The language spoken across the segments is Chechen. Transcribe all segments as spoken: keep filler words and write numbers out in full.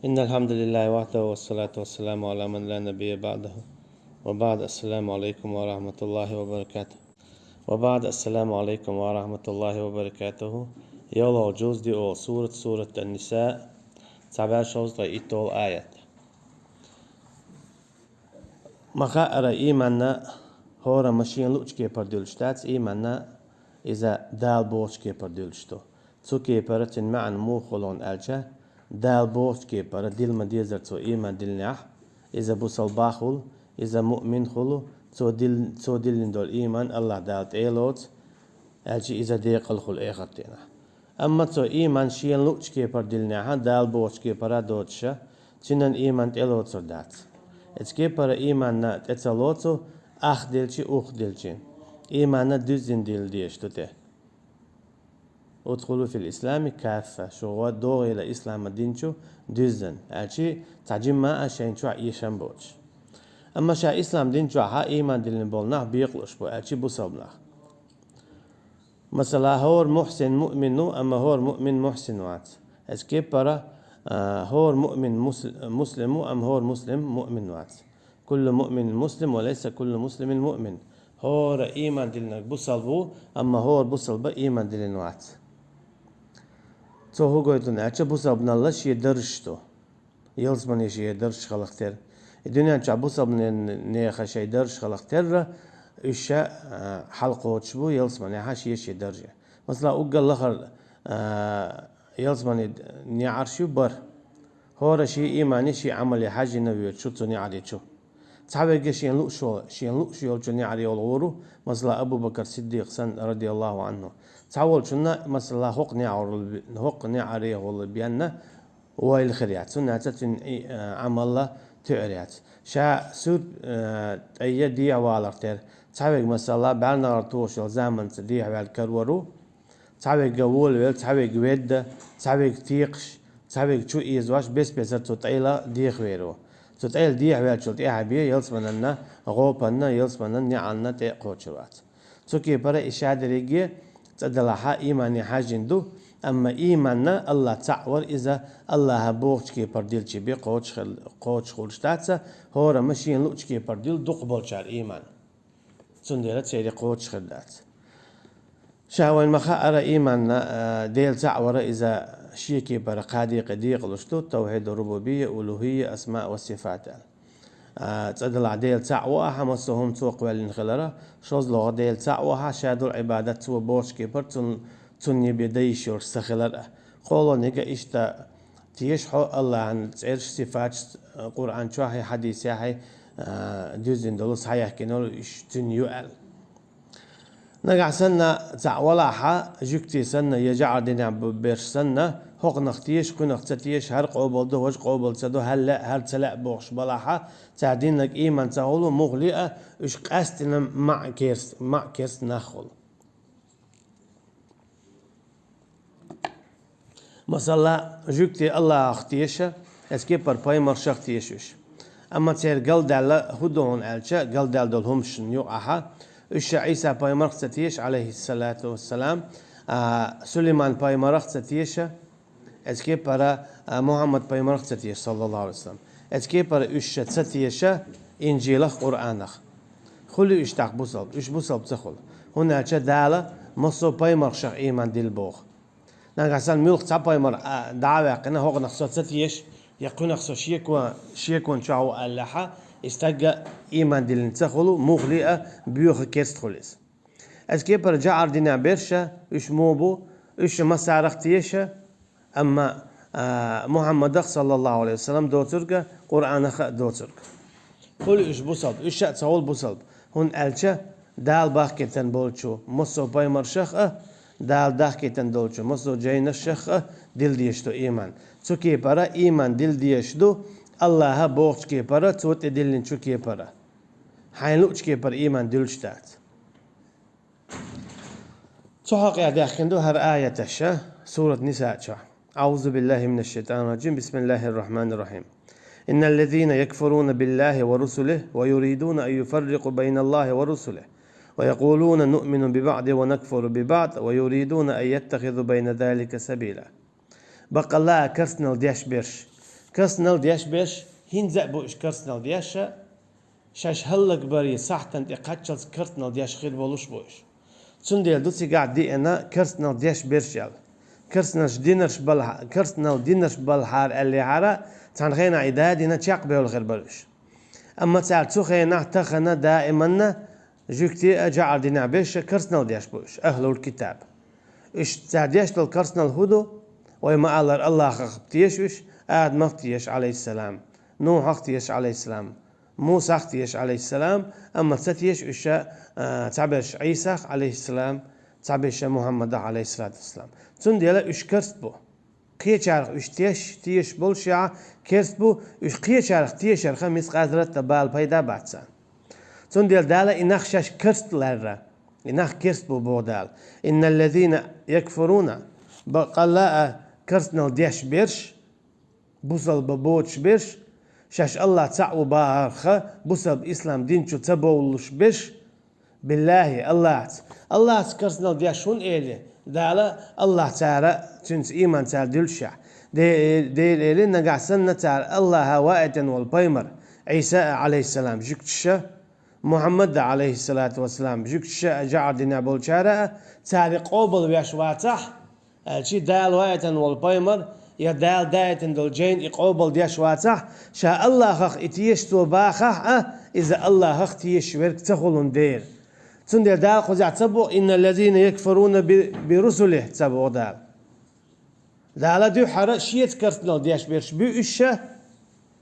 إن الحمد لله وحده والصلاة والسلام على من لا نبي بعده. وبعد، السلام عليكم ورحمة الله وبركاته. وبعد، السلام عليكم ورحمة الله وبركاته. ЙолхолгӀа жуз, диъолгӀа сурат, сурат Ан-Ниса, цхьа бӀаь шовзткъе итталгӀа аят. Ма хаара, ийман хӀорамма шен луъча кепара дуьллуш дац, ийман иза Дала бохуча кепара дуьллуш ду. Цу кепара цуьнан маьӀна муха хуьлу аьлча, Дала бохуча кепара дилла ма дезара цо ийман диллинехь, иза бусалба хуьлу, иза муъмин хуьлу, цо дил-, цо диллина долу ийман АллахӀ Дала тӀе а лоцу, аьлча иза декъала хуьлу эхартахь. Амма цо ийман шена луъча кепара диллинехь, Дала бохуча кепара доцуша, цуьнан ийман тӀелоцур дац. Оцу кепара ийман тӀе ца лоцу, ах делчи, ух делчи. Ийман дуьззина дилла дезаш ду те. «ادخلوا في الإسلام كافة», шу гӀо догӀийла ислам дин чу дуьззина, аьлча цхьа жимма а шайна чохь эшам боцуш. Амма ша ислам дин чохь ийман диллина болу нах бекъалуш бу, аьлча бусалба нах. Масала, хӀора мухьсин муъмин ву, амма хӀора муъмин мухьсин вац. Оцу кепара, а, хӀора муъмин мус-, муслим ву, амма хӀора муслим муъмин вац. «كل مؤمن مسلم وليس كل مسلم مؤمن». ХӀора ийман диллинарг бусалба ву, амма хӀора бусалба ийман диллина вац. Цо хӀун гойту аьлча, бусалбанал шен даржаш ду. Ялсамане шен даржаш хиларх терра. И дуьнен чохь бусалбанех шайн даржаш хиларх терра, уьш ша, а, хьалакхочуш бу ялсаманехь шен-шен дарже. Масала, уггар лахара, а, ялсамане неӀарш ю бархӀ. ХӀора шен иймане, шен Ӏамале хьаьжжина воьду шу цу неӀаре чу. Цхьаверг шен лууш волу, шен лууш йолчу неӀаре волу гӀур ву, масала, Абу Бакр Сиддикъ санна, радияллаху анхӀу. Цхьаволчунна, масала, хӀокху неӀарехула, хӀокху неӀарехула бен войла хир яц, хӀунда аьлча цуьнан и, а, Ӏамал тоьар яц. Ша суьрта, а, тӀе дехьаваларх терра, цхьаверг, масала, бӀаьрнахара тухуш йолу заманца дехьаваьлла карор ву, цхьаверг волавелла, цхьаверг ведда, цхьаверг текхаш, цхьаверг чу ийзош, бес-бесара цу тӀайла дехавер ву. Цу тӀайла дехьаваьллачул тӀаьхьа бен ялсаманенна, гӀопанна, ялсаманан неӀална тӀе а кхочур вац. Цу кепара и шадерриге цӀа далахь иймане хьаьжжина ду, амма ийман АллахӀ цхьаъ вара, иза АллахӀа бохучу кепара диллича бен кхочуш хир-, кхочуш хуьлуш дац, хӀорамма шена луъчу кепара дилла дукхахболчара ийман. Цундела церан кхочуш хир дац. Ша вайна ма хаара, ийман, а, Дела цхьаъ вара, иза шен кепара кхаа декъе декъалуш ду: тавхьиду рубубийя, улухӀийя, асмаъ ва сифат аьлла. А, цӀа далахь Дела цхьаъ ву ахьа, массо а хӀума цо кхоьллина хилар а, шозлагӀа Дела цхьаъ ву ахьа, ша долу Ӏибадат цо бохучу кепара цунна, цунна бен дан йиш йолуш ца хилар а. КхоалгӀаниг а иштта теша хьо АллахӀан цӀераш, сифаташ, Къуръан чохь а, хьадисехь а, а, дуьззина долу, схьаяьхкина йолу уьш цуьнан ю аьлла. Нагахь санна цхьаъ валахь, жуьгти санна я жӀар динехь бу-, берш санна, хӀокхунах теша, кхунах ца теша, хӀара къобал ду, важа къобал ца ду, хӀара лаьа, хӀара ца лаьа бохуш балахь, цара диннарг ийман ца хуьлу, муххале а уьш къаьсттина маӀа керст-, маӀа керста нах хуьлу. Масала, жуьгти АллахӀах теша, оцу кепара пайхамаршах теша уьш. Амма церан галдаьлла хӀун ду хьуна аьлча, галдаьлла долу хӀуманашна юкъахь, уьш ша Ӏийса пайхамарх ца теша, Ӏалайхиссалату вассалам, а, Сулайман пайхамарх ца теша, оцу кепара, а, Мухьаммад пайхамарх ца теша, саллаллаху Ӏалайхи ва саллам. Оцу кепара уьш ша ца теша Инжилах, Къуръанах. Хуьлу уьш тӀаккха бусалба, уьш бусалба ца хуьлу. ХӀунда аьлча Дала массо а пайхамаршах ийман дилла боху. Нагахь санна муьлхха цхьа пайхамар, а, дӀа а ваьккхина, хӀокхунах со ца теша, я кхунах со шеко-, шекон чохь ву аьллехь, и стаг а ийман диллина ца хуьлу, муххале а боьха керста хуьлу иза. Оцу кепара жӀар динехь берш а, уьш муха бу, уьш ша массарах теша, амма, а, Мухьаммадах, саллаллаху Ӏалайхи ва саллам, доцург а, Къуръанах а доцург. Хуьлу уьш бусалба, уьш ша а ца хуьлу бусалба, хӀунда аьлча Дала бахкийтина болчу массо а пайхамаршах а, Дала дахкийтина долчу массо а жайнашах а дилла дезаш ду ийман. Цу кепара ийман дилла дезаш ду, АллахӀа бохучу кепара, цо тӀедиллинчу кепара. Хьайна луъчу кепара ийман дуьллуш дац. Цу хьокъехь даьхкина ду хӀара аяташ, сурат Ниса чохь. أعوذ بالله من الشيطان الرجيم. بسم الله الرحمن الرحيم. إن الذين يكفرون بالله ورسله ويريدون أن يفرقوا بين الله ورسله ويقولون نؤمن ببعض ونكفر ببعض ويريدون أن يتخذوا بين ذلك سبيلا. Баккъалла а керстанал деш берш, Керстанал деш берш хӀинца а бу уьш керстанал деш, шаьш хӀаллакбаран сахьтана тӀе кхаччалц керстанал деш хир болуш бу уьш. Цундела ду цигахь деана керстанал деш берш аьлла. Керстанаш динарш балха-, керстанал динарш балхьара аьллехьара, цхьана хенахь и да дина чекхбевлла хир бара уьш. Амма цара цу хенахь тахана даиманна жуьгти а жаӀар динехь берш а керстанал деш бу уьш, ахьлул китаб. Уьш цара деш долу керстанал хӀун ду? Вай ма-аллара, Аллахах теша уьш, Адамах теша, Ӏалайхиссалам, Нухьах теша, Ӏалайхиссалам, Мусах теша, Ӏалайхиссалам, амма ца теша уьш, а, цхьаберш Ӏийсах, Ӏалайхиссалам, цхьаберш Мухьаммадах, Ӏалайхиссалату вассалам. Цундела уьш керст бу. Кхечарах уьш теш, тешаш болушехь, керст бу, уьш кхечарах тешарх мискъал зарратта бала пайда бац царна. Цундела Дала и нах шаьш керст лаьрра, и нах керст бу, боху Дала. «Инналлазина якфуруна», баккъалла а керстанал деш берш, бусалба боцуш берш, шаьш Аллах цхьаъ ву бахарх, бусалба ислам дин чу ца бовлуш берш, биллахьи, Аллахьца. Аллахьца керстанал деш хӀунда элира? Дала Аллах цара, цуьнца ийман цара дуьллушехь. Де-, Дела элира, нагахь санна цара Аллаха ваийтина волу пайхамар, Ӏийса а, Ӏалайхиссалам, жуьгташа, Мухьаммад а, Ӏалайхиссалату вассалам, жуьгташа а, жаӀар динехь болчара а, цара и къобал веш вацахь, аьлча, Дала ваийтина волу пайхамар я Дала даийтина долу жайна и къобал деш вацахь, ша Аллахах и теша цо бахахь а, иза Аллахах тешаш верг ца хуьлун дера. Цундела Дала кхузахь ца боху: «Инналлазина якфуруна би, би русулихи», ца боху Дала. Дала дуьххьара шеца керстанал деш берш бу уьш ша,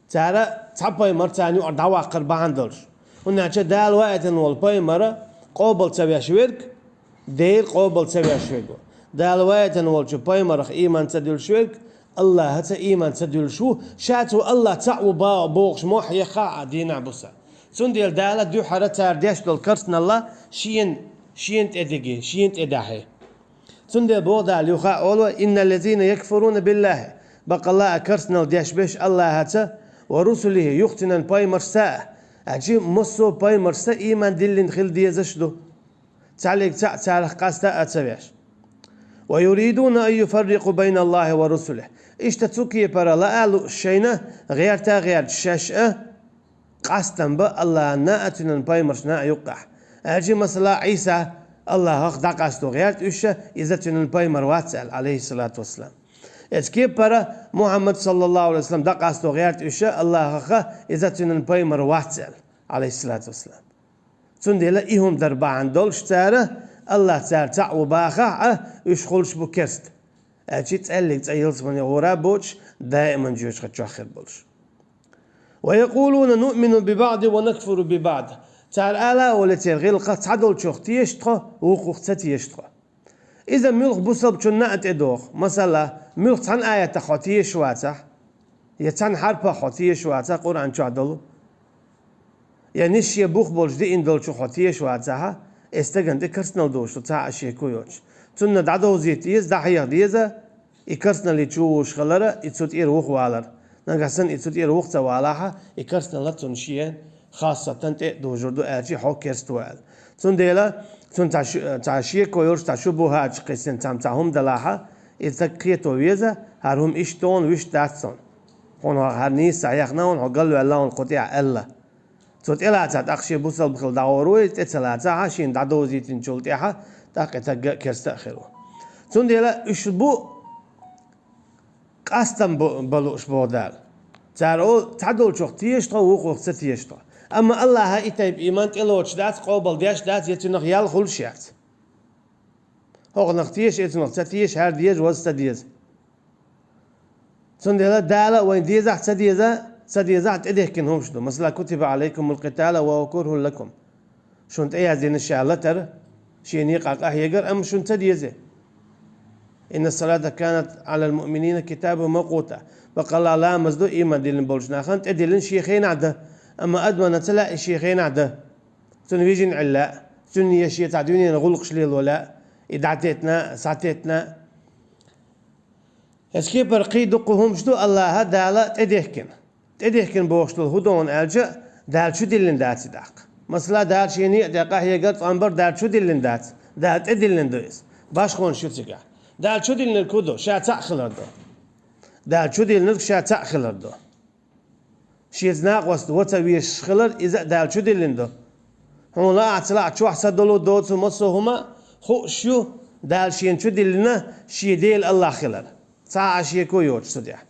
цара цхьа пайхамар царна юкъара дӀаваккхар бахьана долуш. ХӀунда аьлча Дала ваийтина волу пайхамара къобал ца веш верг, Дела къобал ца веш верг ву. Дала ваийтина волчу пайхамарах ийман ца дуьллуш верг, Аллахаца ийман ца дуьллуш ву, ша цо Аллах цхьаъ ву ба-, бохуш мохь яххахь а дийнахь буса. Цундела Дала дуьххьара цара деш долу керстаналла шена, шена тӀе диги, шена тӀе дахьи. Цундела боху Дала юха а олу: «Инналлазина якфуруна биллахи», баккъалла а керстанал деш берш Аллахаца, «ва русулихи», юха цуьнан пайхамаршца а, аьлча массо а пайхамаршца ийман диллина хила дезаш ду. Цхьаллиг цхьаъ царах къаста а ца веш. «Ва юридуна ан юфаррикъу байна Аллахи ва русулихи». Иштта цу кепара лаа лууш шайна, гӀерта а гӀерташ шаьш а, къастам бан Аллахьанна а, цуьнан пайхамаршна а юккъехь. Аьлча, масала, Ӏийса Аллахах дӀакъасто гӀерта уьш, иза цуьнан пайхамар вац аьлла, Ӏалайхиссалату вассалам. Эцу кепара Мухьаммад, саллаллаху Ӏалайхи ва саллам, дӀакъасто гӀерта уьш Аллахах, иза цуьнан пайхамар вац аьлла, Ӏалайхиссалату вассалам. Цундела и хӀума дар бахьана долуш цара, Аллах цара цхьаъ ву бахахь а, уьш хуьлуш бу керст. Аьлча цӀаьллиг цӀа йилсамане гӀора а боцуш, даиман жоьжахати чохь хир болуш. «Ва якъулуна нуъмину би баъди ва накфуру би баъд». Цара ала а олу церан гӀиллакхах: «Цхьадолчух теша тхо, вукхух ца теша тхо». Иза муьлхха бусалбачунна а тӀедогӀу. Масала, муьлхха цхьана аятах хьо тешаш вацахь, я цхьана хьарпах хьо тешаш вацахь Къуръан чохь долу, я нисше бух болуш диъна долчух хьо тешаш вацахь, и стагана тӀе керстанал долуш ду, цхьа а шеко йоцуш. Цунна дӀадовзийта деза, дӀахьеха деза, и керстаналли чу вуш хилар, и цу тӀера вухавалар. Нагахь санна и цу тӀера вуха ца валахь, и керстаналла цунна шен хасатан тӀе а дужур ду, аьлча хьо керст ву аьлла. Цундела цунна цхьа шу-, цхьа шеко йолуш, цхьа шубухаташ кхиссина цхьамма цхьа хӀума далахь, и стаг кхето веза: «ХӀара хӀума иштта ду хьуна, вуьшта дац хьуна. Хьуна хӀара нийса ца хьехна хьуна, хьо галваьлла хьуна кху тӀехь», аьлла. Цо тӀелацахь, тӀаккха шен бусалба хила дӀагӀур ву, иза тӀе ца лацахь, шена дӀадовзийтинчул тӀаьхьа, тӀаккха и стаг а керста а хир ву. Цундела уьш бу къастам бу-, бан лууш, боху Дала. Цара олу: «Цхьадолчух теша тхо, вукхух ца теша тхо». Амма Аллаха и тайпа ийман тӀелоцуш дац, къобал деш дац, я цуьнах ял хуьлуш яц. ХӀокхунах теша, эцунах ца теша, хӀара деза, ваза ца деза. Цундела Дала вайн дезахь, ца деза, ца дезахь тӀедехкина хӀумаш ду. Масала, «Кутиба Ӏалайкумул къитала ва хува курхун лакум». Шуна тӀеяздина ша латар, шен некъа къахьегар, амма шуна ца деза. «Инна салата канат Ӏалал муъминина китабан мавкъута». Баккъалла ламаз ду ийман диллина болчу нахана тӀедиллина шен хенахь дан, амма адамна ца лаьа и шен хенахь дан. Цунна вижина Ӏилла, цунна я шен цхьа дуьненан гӀуллакхаш лело лаьа, и дӀатетна, схьатетна. Эцу кепара кхин дуккха хӀумаш ду Аллаха Дала тӀедехкина. ТӀедехкина бохуш долу хӀун ду хьуна аьлча, Дала чудиллина дац и тӀаккха. Масала, Дала шен некъа тӀе къахьегар, тӀом бар Дала чудиллина дац, Дала тӀедиллина ду иза. Башхонаш ю цигахь. Дала чудиллинарг хӀун ду? Ша цхьаъ хилар ду. Дала чудиллинарг ша цхьаъ хилар ду. Шеца накъост ва ца везаш хилар, иза а Дала чудиллина ду. Хьуна лаахь ца лаахь чохь са долу доцу массо а хӀума, хууш ю, Дала шена чудиллина шен Дела Аллах хилар. Цхьа а шеко йоцуш цу тӀехь.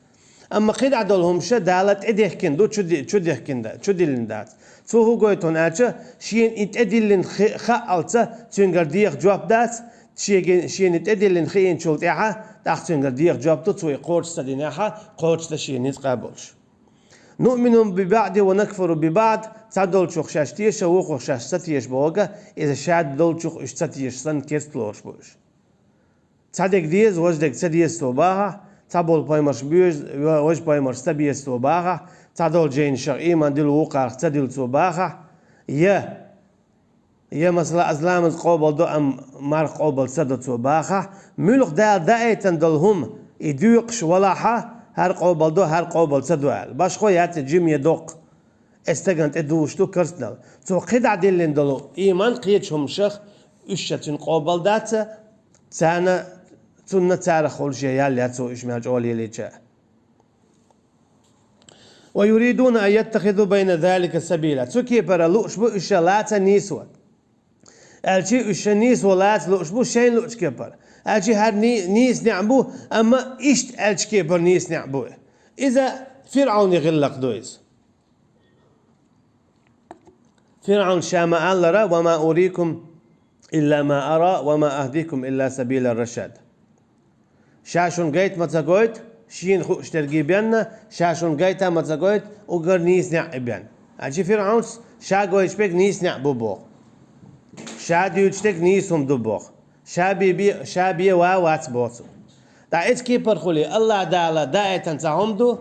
Амма кхидӀа долу хӀумаш Дала тӀедехкина ду, чуди-, чудехкина да-, чудиллина дац. Цо хӀун гойту хьуна аьлча, шена и тӀедиллина хи-, хаалца, цуьнгара деха жоп дац, шеги-, шена и тӀедиллина хиъначул тӀаьхьа, тӀаккха цуьнгара деха жоп ду, цо и кхочуш ца динехь, кхочушдан шен ницкъ а болуш. Нуъмину би баъди ва накфуру би баъд, цхьадолчух шаьш теша, вукхух шаьш ца теша бохург, иза ша долчух уьш ца теша санна керста лоруш бу уьш. Цхьа дерг деза, важа дерг ца деза цо бахахь, цхьаболу пайхамарш боьжа, ва-, важа пайхамарш ца беза цо бахахь, цхьадолу жайнашах ийман дилла вукхарах ца дилла цо бахахь, я, я, масала, ас ламаз къобал до, амма марха къобал ца до цо бахахь, муьлха Дала даийтина долу хӀума, и доькъуш валахьа, хӀара къобал до, хӀара къобал ца до аьлла. Башхо яц и жима я доккха. Эс стагана тӀе дуьйлуш ду керстанал. Цо кхидӀа диллина долу ийман кхечу хӀуманашах уьш ша цуьнан къобал дац, царна, цунна царах хуьлуш я ял яц цо уьш мел чӀогӀа лелийча. Ва юридуна ан яттахизу байна залика сабила. Цу кепара лууш бу уьш ша лаца нийсо. Аьлчи уьш ша нийсо лаца лууш бу шайна луучу кепара. Аьлчи хӀара ни-, нийса неӀ бу, амма иштта аьлчу кепара нийса неӀ бу. Иза ФирӀавне гӀиллакх ду иза. ФирӀавн ша ма-аллара: «Ва ма урикум илла ма ара, ва ма ахдикум илла сабила рашад». Ша шуна гайта ма ца гойту, шена хууш дерг бен, ша шуна гайта ма ца гойту, уггар нийса неӀ бен. Аьлчи ФирӀавнс ша гойтуш берг нийса неӀ бу боху. Ша дуьйцуш дерг нийса хӀума ду боху. Ша бе-, бе-, ша бен ван вац боху цо. ТӀаккха эцу кепара хуьлий, АллахӀ Дала даийтина цхьа хӀума ду,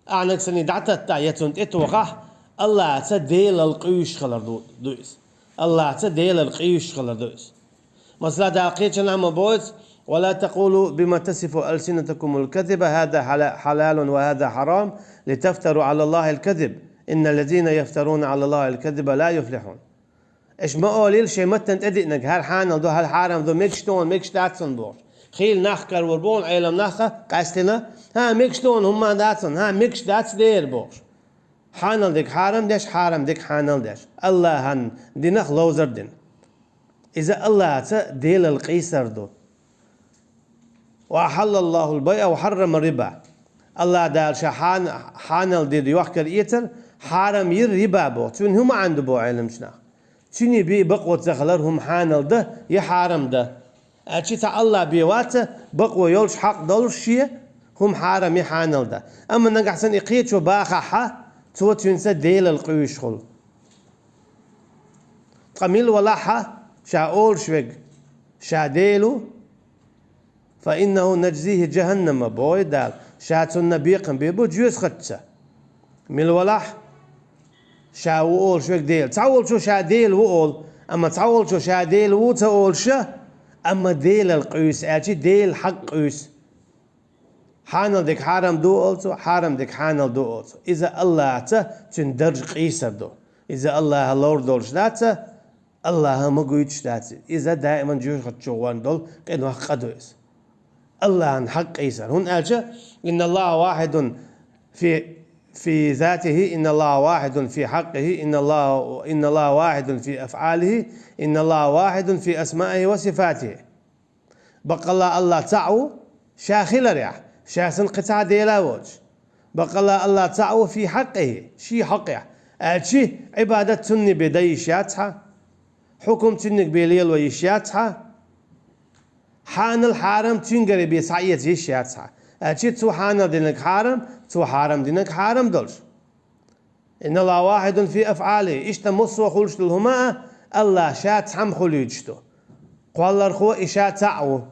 ахьа нагахь санна дӀататтахь, я цунна тӀетохахь, АллахӀаца Делал къуьйсуш хилар ду, ду иза. АллахӀаца Делал къуьйсуш хилар ду иза. Масала, Дала кхечанхьа ма боху: «Ва ла такулу бима тасифу алсинатакумул казиба, хаза хьала-, хьалалун ва хаза хьарам, литафтару Ӏалаллахил казиб. Инналлазина яфтаруна Ӏалаллахил казиба ла юфлихьун». Аша ма олийла шайн маттана тӀедиънарг, хӀара хьанал ду, хӀара хьарам ду, мегаш ду хьуна, мегаш дац хьуна бохуш. Хийла нах карор бу хьуна, Ӏелам нах а, къаьстина, хӀа, мегаш ду хьуна, хӀумма дац хьуна, хӀа, мегаш дац дера бохуш. Хьанал дерг хьарам деш, хьарам дерг хьанал деш. АллахӀан динах ловзар дина. Иза АллахӀаца Делал къийсар ду. «Ва ахьаллаллахул байъа ва хьаррама риба». АллахӀ Дала ша хьан-, хьанал дира йохкар эцар, хьарам йира риба боху. Цуьнан хӀун маьӀна ду боху Ӏеламчу наха? Цуьнан бен бакъо ца хилар хӀума хьанал дан я хьарам дан. Аьлчи цхьа АллахӀ бен вац бакъо йолуш, хьакъ долуш шен хӀума хьарам я хьанал дан. Амма нагахь санна и кхечо бахахьа, цо цуьнца Делал къуьйсуш хуьлу. Ткъа мила валахьа, ша олуш верг ша Дела ву, «фа иннаху наджзихи джаханнама», боху Дала, ша цунна бекхам бийр бу жоьжахатица. Мила валахь, ша ву олуш верг Дела. Цхьаволчо ша Дела ву олу, амма цхьаволчо ша Дела ву ца олуша, амма Делал къуьйсу, аьлчи Делан хьакъ къуьйсу. Хьанал дерг хьарам ду олу цо, хьарам дерг хьанал ду олу цо. Иза АллахӀаца цуьнан дарж къийсар ду. Иза АллахӀа ловр долуш дац, АллахӀа ма гуьйтуш дац. Иза даиман жоьжахати чу гӀорна долу къинойх къа ду иза. АллахӀан хьакъ къийсар. ХӀунда аьлча: «Инналлаха вахидун фи, фи затихи, инналлаха вахидун фи хьакъихи, инналлаха, инналлаха вахидун фи афъалихи, инналлаха вахидун фи асмаихи ва сифатихи». Баккъалла АллахӀ цхьаъ ву, ша хиларехь, ша санна кхин цхьа Дела воцуш. Баккъалла АллахӀ цхьаъ ву фи хьакъихи, шен хьакъехь, аьлчи Ӏибадат цунна бен дан йиш яц хьан, хьукум цуьнниг бен лело йиш яц хьан, хьанал хьарам цуьнгара бен схьаэца йиш яц хьан, аьлчи цо хьанал динарг хьарам, цо хьарам динарг хьарам долуш. «Инналлаха вахидун фи афъалихи», иштта массо а хуьлуш долу хӀума а АллахӀ ша цхьаьна хуьлуьйтуш ду. Кхоллархо и ша цхьаъ ву.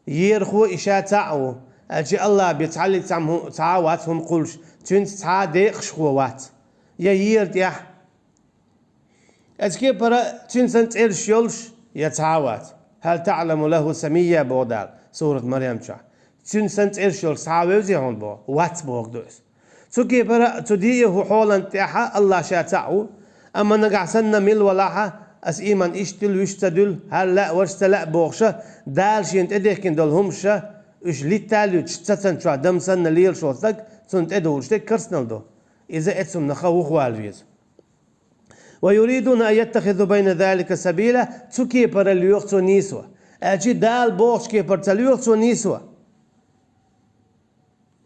Ерхо и ша цхьаъ ву. Аьлчи АллахӀ бен цхьаллиг цхьаьна хӀу-, цхьа а вац хӀума кхуллуш, цуьнца цхьа а декъашхо вац. Я ер тӀехь. Эцу кепара цуьнан санна цӀераш йолуш я цхьа а вац. «Хьал таъламу лаху самийя», боху Дала, сурат Марьям чохь. Цуьнан санна цӀераш йолуш цхьа а вевзий хьуна боху? Вац бохург ду иза. Цу кепара, цу диъ хӀу-, хьолан тӀаьхьа АллахӀ ша цхьаъ ву, амма нагахь санна мила валахьа, ас ийман иштта дуьллу, вуьшта ца дуьллу, хӀара лаьа, важа ца лаьа бохуша, Дала шена тӀедехкина долу хӀумаша, Уьш литталуьйтуш цацан чохь дам санна лелаш волу стаг, цунна тӀедугӀуш дерг керстанал ду. Иза эцуннаха вухвала веза. «ويريدون أن يتخذوا بين ذلك سبيلا», цу кепара лоьху цо нийсо. Аьлчи Дала бохучу кепара ца лоьху цо нийсо.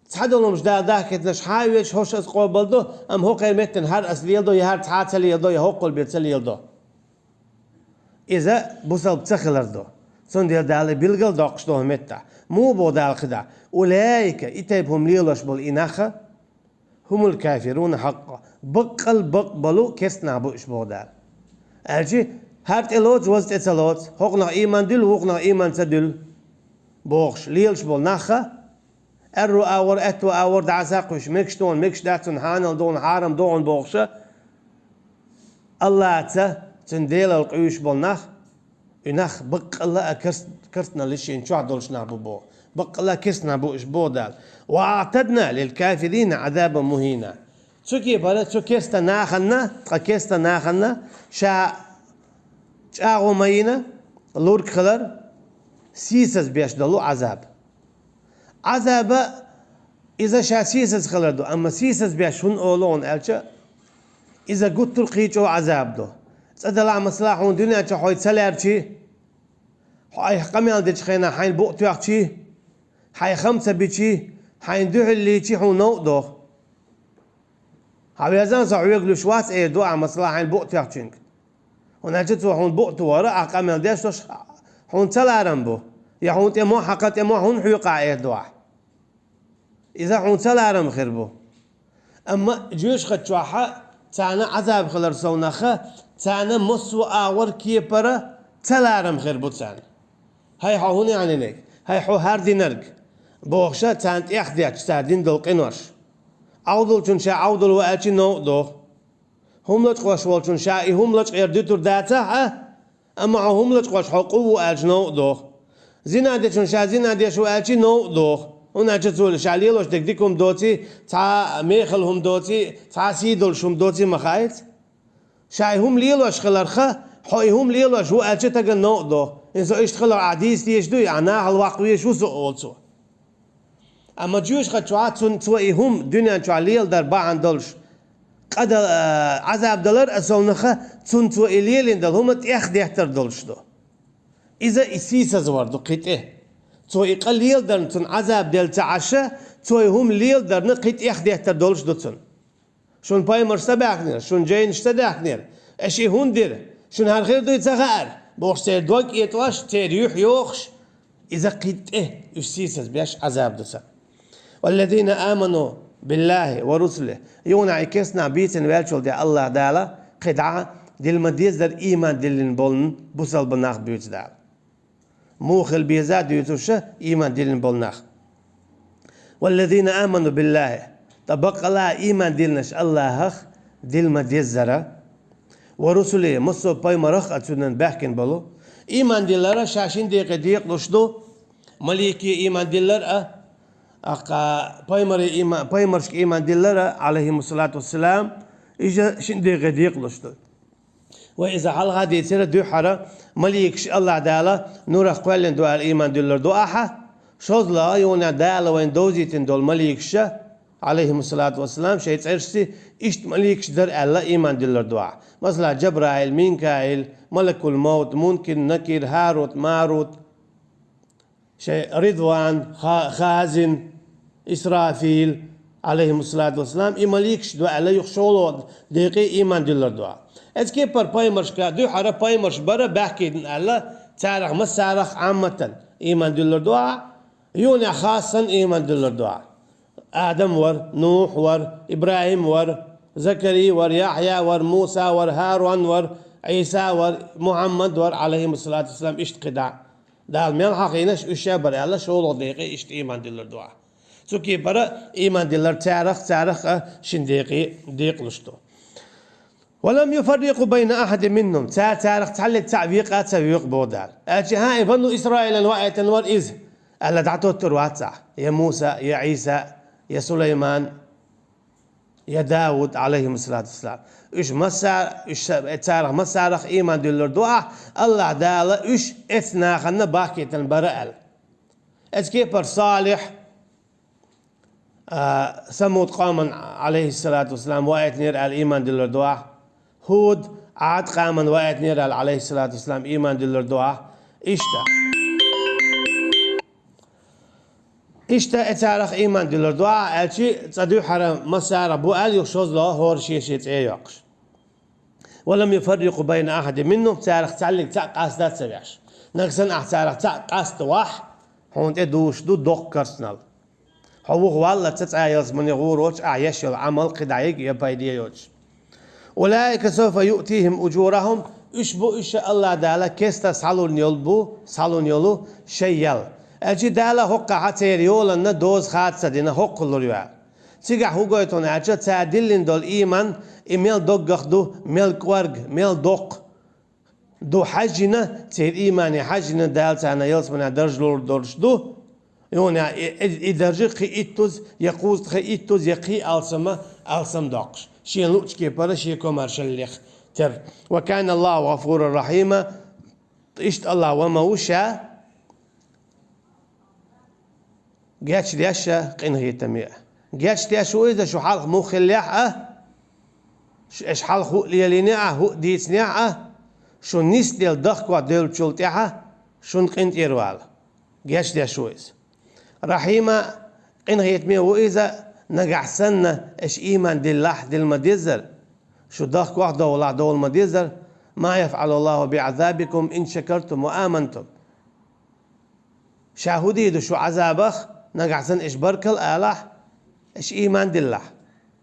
Цхьа долу хӀумаш Дала дахкийтинарш хьан а везаш, хӀорш аса къобалдо, амма хӀокхеран меттана хӀара аса леладо, я хӀара цхьа а ца леладо, я хӀоккхул бен ца леладо. Иза бусалба ца хилар ду. Цундела Дала билгал доккхуш долу меттахь. Муха боху Дала кхидӀа: «Улаика», и тайпа хӀума лелош болу и нах, «хӀумул кафируна хьакъкъа», баккъал бакъ болу керстанах бу уьш боху Дала. Аьлчи хӀара тӀе лоцу, ваза тӀе ца лоцу, хӀокхунах ийман дуьллу, вукхунах ийман ца дуьллу бохуш, лелаш болу нахха, аьрру агӀор, аьтту агӀор дӀаса а кхуьйсуш, мегаш ду хьуна, мегаш дац хьуна, хьанал ду хьуна, хьарам ду хьуна бохуша, Аллаца, цуьнан Делал къуьйсуш болу нах, и нах баккъалла а керст-, керстаналлиш шена чохь долуш нах бу боху. Баккъалла а керстанах бу уьш боху Дала. «Ва аътадна лил кафирина Ӏазабан мухина». Цу кепара, цу керста нахана, ткъа керста нахана ша чӀагӀо ма йина, лург хилар, сийсаз беш долу Ӏазаб. Ӏазаба иза ша сийсаз хилар ду, амма сийсаз беш хӀунда олу хьуна аьлча, иза гуттар а кхин чӀогӀа Ӏазаб ду. Цкъа делахь, масала, хьуна дуьнен чохь хьо ца лаьрчи, хьо айхьа къамел дечу хенахь хьайна букъ тоьхчи, хьайн хам ца бичи, хьайна дуьхьал лийчи, хьуна новкъа доху. Хьан везан со хьоьга луьш вац эр ду ахь, масала, хьайна букъ тоьхчуьнга. ХӀунда аьлча цо хьуна букъ тухура, ахь къамел деш долуш, хьуна ца ларам бу. Я хьуна тӀе мохь хьакха, тӀе мохь хӀунда хьоькъу ахь эр ду ахь. Иза хьуна ца ларам хир бу. Амма жоьжахати чохь царна Ӏазаб хилар совнаха, царна массо а агӀор кепара ца ларам хир бу царна. ХӀай хьо хӀун яьхьнинарг? ХӀай хьо хӀара динарг? Бохуша, царна тӀехдетташ цара дина долу къинош. Ӏовдалчун ша Ӏовдал ву аьлчи новкъа доху. ХӀума лачкъош волчун ша и хӀума лачкъера дуьтур дацахь а, амма хьо хӀума лачкъош хьо къу ву аьлча новкъа доху. Зина дечун ша зина деш ву аьлчи новкъа доху. ХӀунда аьлча цо ша лелош дерг дика хӀума доций, цхьа мехала хӀума доций, цхьа сий долуш хӀума доций ма хаийца. Ша и хӀума лелош хиларха, хьо и хӀума лелош ву аьлча тагана новкъа доху. Иза со иштта хилар ахь дийца дезаш дуй, ахь нахала ваккха везаш ву со олу цо. Амма жоьжахати чохь цунна цо и хӀума дуьнен чохь леладар бахьана долуш, къада-, а, Ӏазаб далар а совнаха, цунна цо и лелийна долу хӀума тӀехдеттар долуш ду. Иза и сийсазвар ду кхин тӀе. Цо и къа леладарна цунна Ӏазаб делла ца Ӏаша, цо и хӀума леладарна кхин тӀехдеттар долуш ду цунна. Шун пайхамарш ца баьхкинера, шун жайнаш ца даьхкинера, аша и хӀунда дира? Шуна хӀара хир дуй ца хаьара? Бохуш, церан дог кӀетӀош, церан юьхь йохуш, иза кхин тӀе уьш сийсаз беш Ӏазаб ду царна. «Валлазина аману биллахи ва русулихи». Юханахь и керстанах бийцина ваьллачул тӀе Аллах Дала кхидӀа дилла ма-деззара ийман диллина болу бусалба нах буьйцу Дала. Муха хила беза дуьйцуша ийман диллина болу нах. «Валлазина аману биллахи», ткъа баккъала а ийман диллинарш Аллахах дилла ма-деззара, «ва русулихи», массо а пайхамарах а цуьнан баьхкина болу. Ийман диллара ша шин декъе декъалуш ду, малике ийман диллар а, аккха пайхамаре ийма-, пайхамаршка ийман диллара, алейхимуссалату вассалам, иза шин декъе декъалуш ду. Вай иза хьалха дийцира дуьххьара, маликаш Аллах Дала нурах кхоьллина ду аьлла ийман дуьллур ду ахьа, шозлагӀа юханехь Дала вайна довзийтина долу маликаша, алейхимуссалату вассалам, шайн цӀерашца иштта маликаш дара аьлла ийман дуьллур ду ахьа. Масала, Джабраил, Минкаил, Малакул Мовт, Мункир, Накир, ХӀарут, Марут, шайн Ридван, Ха-, Хазин, Исрафил, алейхимуссалату вассалам, и маликаш ду аьлла, юха шолгӀа декъе ийман дуьллур ду ахьа. Эцу кепара пайхамаршка дуьххьара пайхамарш бара баьхкина аьлла, царах массарах Ӏамматан ийман дуьллур ду ахьа, юханехь хассан ийман дуьллур ду ахьа. Адам вара, Нухь вара, ИбрахӀим вара, Закарий вара, Яхья вара, Муса вара, ХӀарун вара, Ӏийса вара, Мухьаммад вара, алейхимуссалату вассалам, иштта кхидӀа. Дала мел хьахийнарш уьш ша бара аьлла, шолгӀа декъе иштта ийман диллар ду ахьа. Цу кепара ийман диллар царах, царах а шин декъе декъалуш ду. «Ва лам юфаррикъу байна ахьадин минхум». Цара царах цхьаллиг цхьаъ векъа а ца воькъу боху Дала. Аьлча, хӀан, и бану Исраилан ваийтина вара иза аьлла, дӀатоттур вац ахьа. Я Муса, я Ӏийса, я Сулайман, я Дауд, алейхимуссалату вассалам. Уьш масса-, уьш са-, царах массарах ийман дуьллур ду ахьа, Аллах Дала уьш эцу нахана бахкийтина бара аьлла. Эцкепар Салих, а, Самуд къаман, алейхиссалату вассалам, ваайтнер ал ийман диллар дуа. Худ, Ад къаман ваайтнер ал, алейхиссалату вассалам, ийман диллар дуа. Ишта. Ишта эцарах ийман диллар дуа, алчи цадуьхара масара бу ал юх шозло хор ши ши цӀе йоккхуш. «ولم يفرقوا بين أحد منهم», царах цхьаллиг цхьаъ къаста ца веш. Нагсан ахь царах цхьаъ къаста вахь, хьуна тӀе душ ду доккха карснал. Хьо вух валла ца цӀа ялсмане гӀур воч, ахь еш йол Ӏамал кхидӀайиг я пайде йоч. «أولئك سوف يؤتيهم أجورهم», уьш бу уьш Аллах Дала кеста схьалун йол бу, схьалун йолу шай ял. Алчи Дала хӀоккхахьа церан йоланна доза хатта ца дина хӀоккхулур ю. Цигахь хӀу гойтун аьлча, ца диллина долу ийман, и мел доггах ду, мел кӀорг, мел доккха ду хьаьжжина, церан иймане хьаьжжина Дала царна ялсманехь даржа лур долуш ду. Юна и, и, и даржа кхин иттуз, я кхузткъе иттуз, я кхин алсама, алсам доккхуш. Шен луъчу кепара шен комаршаллех тер. «وكان الله غفورا رحيما». Иштта Аллах ва ма ву ша, гечдеш а, къинхетаме а. Гечдеш ву иза шу хьалха муха хиллехь а, шу эш хьалха хӀуъа лелийнехь а, хӀуъа дийцинехь а, шу нисделла дохко девллачул тӀаьхьа шун къинтӀера вала. Гечдеш ву иза. Рахьима, къинхетаме ву иза, нагахь санна эш ийман диллахь, дилла ма деззара, шу дохко а довлахь, довла ма деззара, «ما يفعل الله بعذابكم إن شكرتم وآمنتم». Ша хӀу дийр ду шу Ӏазабах, нагахь санна эш баркалла алахь, эш ийман диллахь?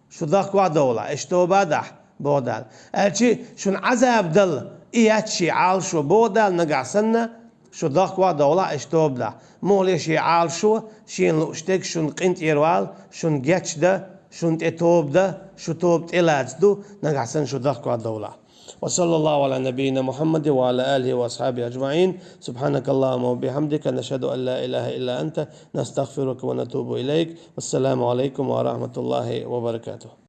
Шу дохко а довлахь, эш тоба а дахь, боху Дала. Аьлчи шуна Ӏазаб дала, и яц шен Ӏалашо, боху Дала, нагахь санна, шу дохко а довлахь, эш тоба дахь. Муххале шен Ӏалашо, шена лууш дерг шуна къинтӀера вала, шуна гечдан, шуна тӀе тоба дан, шу тоба тӀелаца ду, нагахь санна шу дохко а довлахь. وصلى الله على نبينا محمد وعلى آله وأصحابه أجمعين. سبحانك اللهم وبحمدك، نشهد أن لا إله إلا أنت، نستغفرك ونتوب إليك. والسلام عليكم ورحمة الله وبركاته.